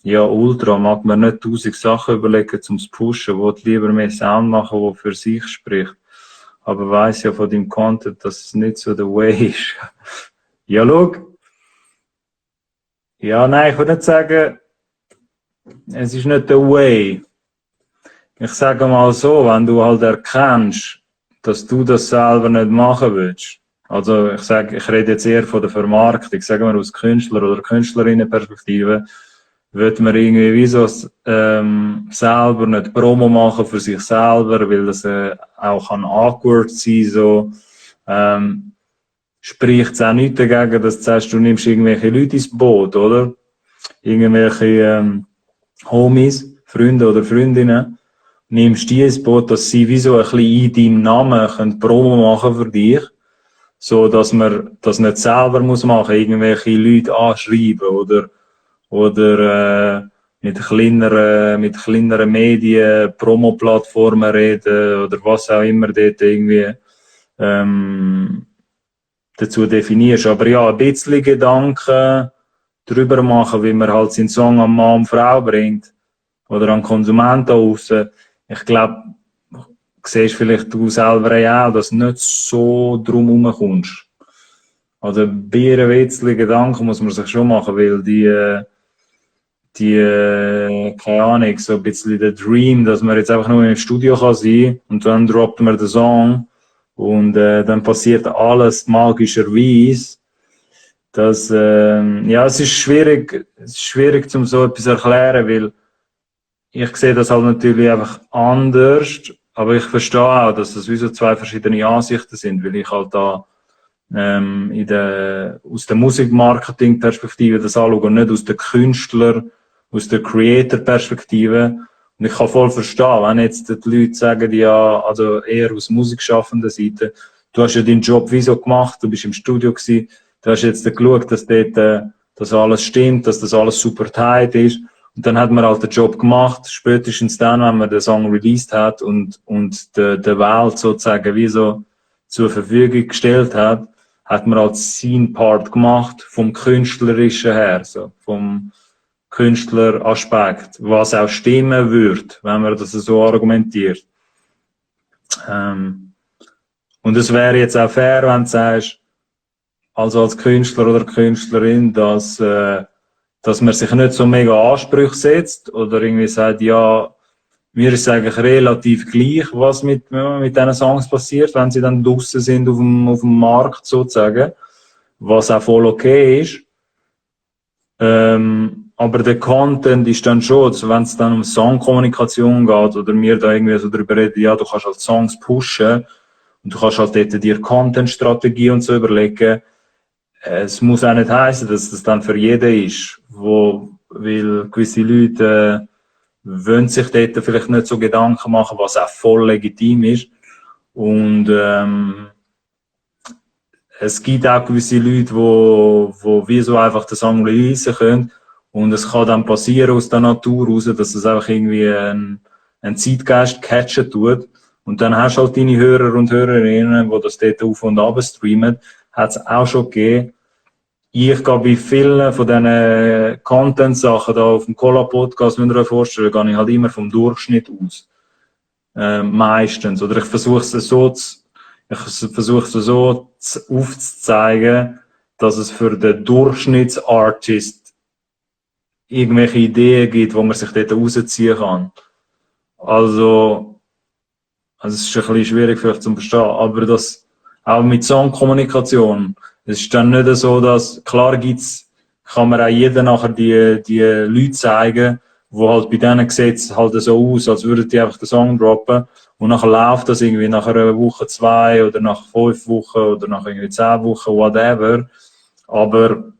Ja, Ultra mag man nicht 1000 Sachen überlegen zum Pushen, wo lieber mehr Sound machen, wo für sich spricht. Aber weiss ja von deinem Content, dass es nicht so der Way ist. Ja, schau. Ja, nein, ich würde nicht sagen, es ist nicht der Way. Ich sage mal so, wenn du halt erkennst, dass du das selber nicht machen willst. Also ich rede jetzt eher von der Vermarktung, sagen wir aus Künstler- oder Künstlerinnenperspektive, wird man irgendwie wie so selber nicht Promo machen für sich selber, weil das auch kann awkward sein, so. Spricht es auch nicht dagegen, dass du sagst, du nimmst irgendwelche Leute ins Boot, oder? Irgendwelche Homies, Freunde oder Freundinnen, nimmst die ins Boot, dass sie wie so ein bisschen in deinem Namen können Promo machen für dich, so dass man das nicht selber muss machen, irgendwelche Leute anschreiben oder mit kleineren Medien, Promo-Plattformen reden oder was auch immer dort irgendwie ähm, dazu definierst. Aber ja, ein bisschen Gedanken drüber machen, wie man halt seinen Song an Mann und Frau bringt oder an Konsumenten raus. Ich glaube, siehst vielleicht du selber auch, dass du nicht so drum herumkommst. Also ein bisschen Gedanken muss man sich schon machen, weil keine Ahnung, so ein bisschen der Dream, dass man jetzt einfach nur im Studio kann sein und dann droppt man den Song und dann passiert alles magischerweise. Ja, es ist schwierig, zum so etwas zu erklären, weil ich sehe das halt natürlich einfach anders, aber ich verstehe auch, dass das wie so zwei verschiedene Ansichten sind, weil ich halt da aus der Musikmarketing-Perspektive das anschaue und nicht aus der aus der Creator-Perspektive. Und ich kann voll verstehen, wenn jetzt die Leute sagen, ja, also eher aus musikschaffender Seite, du hast ja deinen Job wie so gemacht, du bist im Studio gewesen, du hast jetzt geschaut, dass dort das alles stimmt, dass das alles super tight ist. Und dann hat man halt den Job gemacht, spätestens dann, wenn man den Song released hat und der Welt sozusagen wie so zur Verfügung gestellt hat, hat man halt seinen Part gemacht, vom Künstlerischen her, so, vom Künstleraspekt, was auch stimmen würde, wenn man das so argumentiert. Ähm, und es wäre jetzt auch fair, wenn du sagst, also als Künstler oder Künstlerin, dass man sich nicht so mega Ansprüche setzt oder irgendwie sagt, ja, mir ist es eigentlich relativ gleich, was mit diesen Songs passiert, wenn sie dann draussen sind auf dem Markt sozusagen, was auch voll okay ist. Aber der Content ist dann schon, also wenn es dann um Songkommunikation geht oder mir da irgendwie so darüber reden, ja, du kannst halt Songs pushen und du kannst halt dort dir Content-Strategie und so überlegen. Es muss auch nicht heißen, dass das dann für jeden ist, weil gewisse Leute wollen sich dort vielleicht nicht so Gedanken machen, was auch voll legitim ist. Und es gibt auch gewisse Leute, wo wie so einfach den Song releasen können. Und es kann dann passieren aus der Natur raus, dass es einfach irgendwie ein Zeitgeist catchen tut. Und dann hast du halt deine Hörer und Hörerinnen, die das dort auf und ab streamen. Hat es auch schon gegeben. Ich gehe bei vielen von diesen Content-Sachen da auf dem Cola-Podcast, wenn ihr euch vorstellt, gehe ich halt immer vom Durchschnitt aus. Meistens. Oder ich versuche es so aufzuzeigen, dass es für den Durchschnittsartist irgendwelche Ideen gibt, wo man sich dort rausziehen kann. Also es ist ein bisschen schwierig vielleicht zu verstehen, aber das auch mit Songkommunikation, es ist dann nicht so, dass klar kann man auch jedem nachher die Leute zeigen, wo halt bei denen sieht es halt so aus, als würden die einfach den Song droppen und nachher läuft das irgendwie nach einer Woche, zwei oder nach 5 Wochen oder nach irgendwie 10 Wochen, whatever. Aber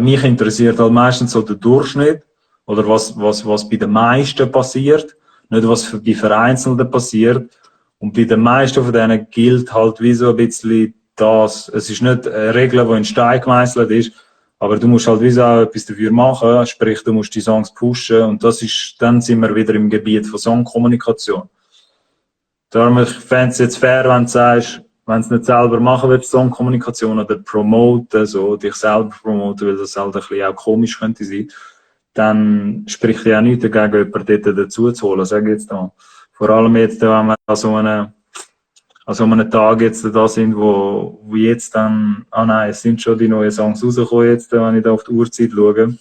mich interessiert halt meistens so der Durchschnitt oder was bei den meisten passiert, nicht was bei Vereinzelten passiert. Und bei den meisten von denen gilt halt wie so ein bisschen das, es ist nicht eine Regel, die in Stein gemeißelt ist, aber du musst halt wie so auch etwas dafür machen, sprich, du musst die Songs pushen und dann sind wir wieder im Gebiet von Songkommunikation. Darum, ich fände es jetzt fair, wenn du sagst, wenn du es nicht selber machen willst, Songkommunikation oder promoten, so dich selber promoten, weil das halt ein bisschen auch komisch könnte sein, dann spricht ja auch nichts dagegen, jemanden dort dazu zu holen, sage ich jetzt da. Vor allem jetzt, wenn wir an so einem Tag jetzt da sind, wo jetzt dann, nein, es sind schon die neuen Songs rausgekommen jetzt, wenn ich da auf die Uhrzeit schaue.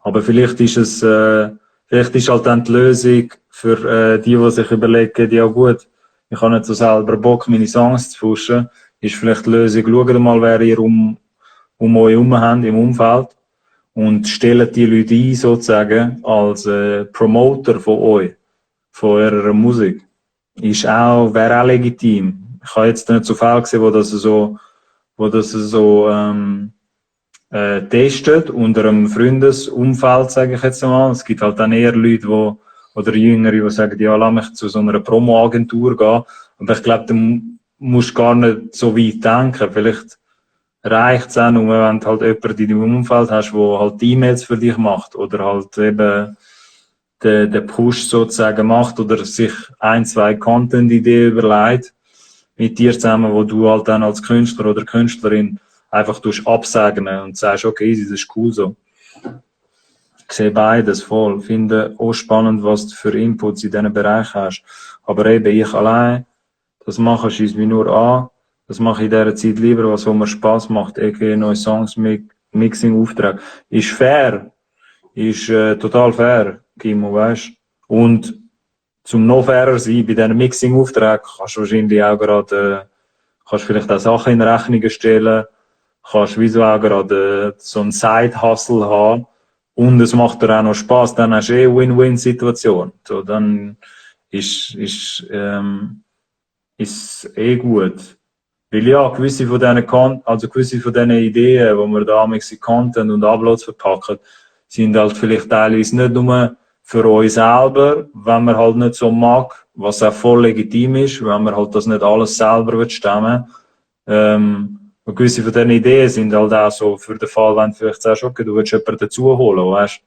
Aber vielleicht ist halt dann die Lösung für die sich überlegen, ja gut, ich habe nicht so selber Bock, meine Songs zu pushen, ist vielleicht die Lösung, schaut mal, wer ihr um euch herum habt, im Umfeld, und stellt die Leute ein, sozusagen, als Promoter von euch, von eurer Musik. Wäre auch legitim. Ich habe jetzt nicht so Fälle gesehen, wo das so testet unter einem Freundesumfeld, sage ich jetzt mal. Es gibt halt dann eher Leute, oder Jüngere, die sagen, ja, lass mich zu so einer Promo-Agentur gehen. Aber ich glaube, du musst gar nicht so weit denken. Vielleicht reicht es auch nur, wenn du halt jemanden in deinem Umfeld hast, der halt E-Mails für dich macht oder halt eben den Push sozusagen macht oder sich ein, zwei Content-Ideen überlegt mit dir zusammen, wo du halt dann als Künstler oder Künstlerin einfach absegnen und sagst, okay, das ist cool so. Ich sehe beides voll. Finde auch spannend, was du für Inputs in diesen Bereich hast. Aber eben, ich allein, das mache schießt mich nur an. Das mache ich in dieser Zeit lieber, was mir Spass macht, neue Songs mit Mixing-Auftrag. Ist fair. Ist total fair, Kimo, weißt. Und zum noch fairer sein, bei diesen Mixing-Aufträgen kannst du wahrscheinlich auch gerade, kannst vielleicht auch Sachen in Rechnung stellen, kannst wieso auch gerade so einen Side-Hustle haben und es macht dir auch noch Spass, dann hast du Win-Win-Situation. So, dann ist gut. Weil ja, gewisse von diesen Ideen, die wir da in Content und Uploads verpacken, sind halt vielleicht teilweise nicht nur für uns selber, wenn man halt nicht so mag, was auch voll legitim ist, wenn man halt das nicht alles selber stemmen will. Und gewisse von diesen Ideen sind halt auch so für den Fall, wenn du vielleicht sagst, okay, du willst jemanden dazu holen, weißt,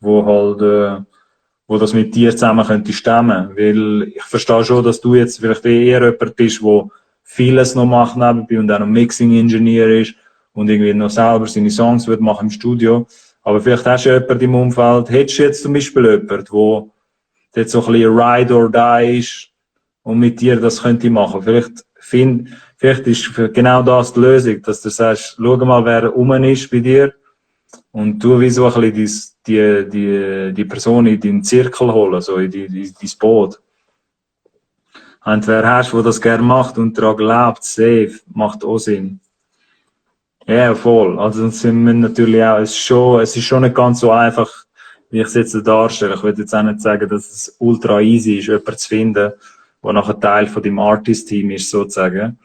wo das mit dir zusammen könnte stemmen. Weil ich verstehe schon, dass du jetzt vielleicht eher jemand bist, der vieles noch macht nebenbei und auch noch Mixing-Ingenieur ist und irgendwie noch selber seine Songs wird machen im Studio. Aber vielleicht hast du jemanden im Umfeld, hättest du jetzt zum Beispiel jemanden, der jetzt so ein bisschen Ride or Die ist und mit dir das könnte machen. Vielleicht ist genau das die Lösung, dass du sagst, schau mal, wer rum ist bei dir und du wie so ein bisschen die Person in deinen Zirkel holen, so in dein Boot. Und wer hast, der das gerne macht und daran glaubt, safe, macht auch Sinn. Ja, voll. Also sind wir natürlich auch, es ist schon nicht ganz so einfach, wie ich es jetzt darstelle. Ich würde jetzt auch nicht sagen, dass es ultra easy ist, jemanden zu finden, der nachher Teil von deinem Artist-Team ist, sozusagen.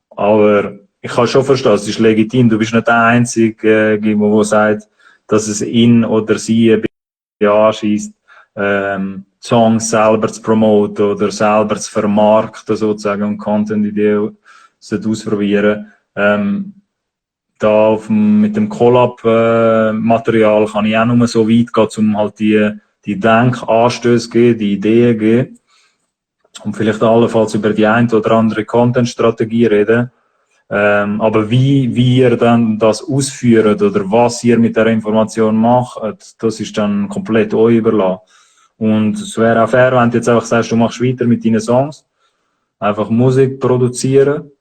Aber ich kann schon verstehen, es ist legitim. Du bist nicht der Einzige, der sagt, dass es ihn oder sie anschießt, Songs selber zu promoten oder selber zu vermarkten, sozusagen, und Content-Ideen ausprobieren. Mit dem Collab-Material kann ich auch nur so weit gehen, um halt die Denkanstöße geben, die Ideen geben. Und vielleicht allenfalls über die ein oder andere Content-Strategie reden. Aber wie ihr dann das ausführt oder was ihr mit der Information macht, das ist dann komplett euch überlassen. Und es wäre auch fair, wenn du jetzt einfach sagst, du machst weiter mit deinen Songs, einfach Musik produzieren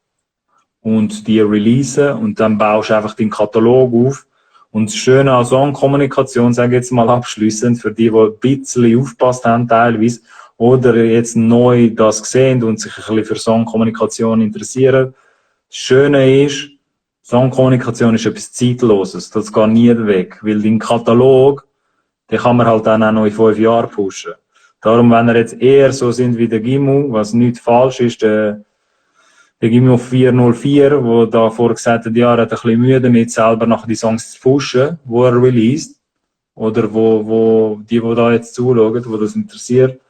und die releasen und dann baust du einfach den Katalog auf. Und das Schöne an Songkommunikation, sage ich jetzt mal abschliessend, für die ein bisschen aufgepasst haben teilweise oder jetzt neu das sehen und sich ein bisschen für Songkommunikation interessieren. Das Schöne ist, Songkommunikation ist etwas Zeitloses. Das geht nie weg, weil dein Katalog, den kann man halt dann auch noch in 5 Jahren pushen. Darum, wenn er jetzt eher so sind wie der Gimu, was nicht falsch ist, der Gimu 404, der da vorher gesagt hat, ja, er hat ein bisschen Mühe damit, selber nachher die Songs zu pushen, die er released. Oder wo die da jetzt zuschauen, wo das interessiert,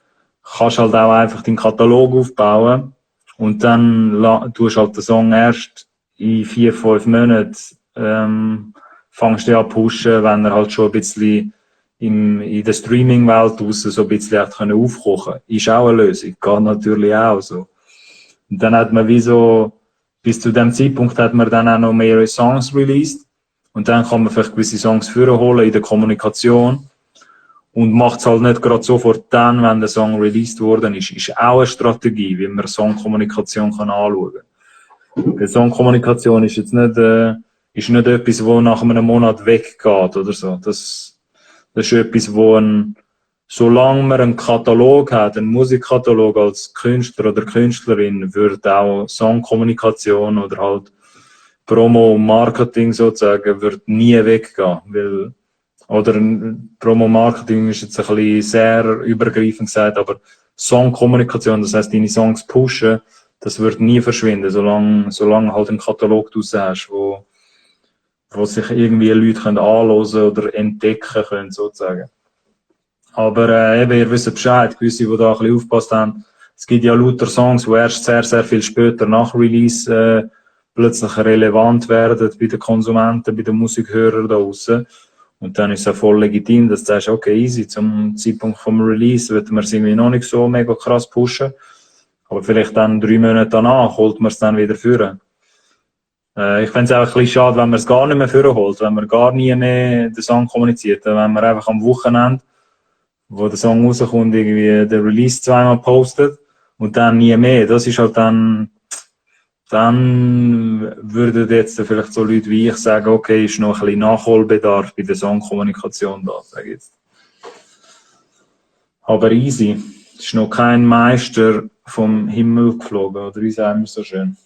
kannst halt auch einfach den Katalog aufbauen. Und dann tust halt den Song erst in 4, 5 Monaten, fangst du an zu pushen, wenn er halt schon ein bisschen in der Streaming-Welt draussen so ein bisschen aufkochen können. Ist auch eine Lösung. Geht natürlich auch so. Und dann hat man bis zu dem Zeitpunkt hat man dann auch noch mehrere Songs released. Und dann kann man vielleicht gewisse Songs vorholen in der Kommunikation. Und macht es halt nicht gerade sofort dann, wenn der Song released worden ist. Ist auch eine Strategie, wie man Songkommunikation kann anschauen kann. Die Songkommunikation ist jetzt ist nicht etwas, wo nach einem Monat weggeht oder so. Das ist etwas, solange man einen Katalog hat, einen Musikkatalog als Künstler oder Künstlerin, wird auch Songkommunikation oder halt Promo, Marketing sozusagen, wird nie weggehen. Oder Promo-Marketing ist jetzt ein bisschen sehr übergreifend gesagt, aber Songkommunikation, das heißt, deine Songs pushen, das wird nie verschwinden, solange halt einen Katalog draus hast, wo sich irgendwie Leute können anhören oder entdecken können, sozusagen. Aber eben, ihr wisst Bescheid, gewisse, die da ein bisschen aufgepasst haben, es gibt ja lauter Songs, die erst sehr, sehr viel später nach Release plötzlich relevant werden bei den Konsumenten, bei den Musikhörern da draussen. Und dann ist es ja voll legitim, dass du sagst, okay, easy, zum Zeitpunkt vom Release wird man es irgendwie noch nicht so mega krass pushen. Aber vielleicht dann 3 Monate danach holt man es dann wieder führen. Ich fände es auch ein bisschen schade, wenn man es gar nicht mehr führen holt, wenn man gar nie mehr den Song kommuniziert. Wenn man einfach am Wochenende, wo der Song rauskommt, irgendwie den Release zweimal postet und dann nie mehr. Das ist halt dann würden jetzt vielleicht so Leute wie ich sagen, okay, ist noch ein bisschen Nachholbedarf bei der Songkommunikation da, sage ich jetzt. Aber easy. Es ist noch kein Meister vom Himmel geflogen, oder wie sagen wir so schön?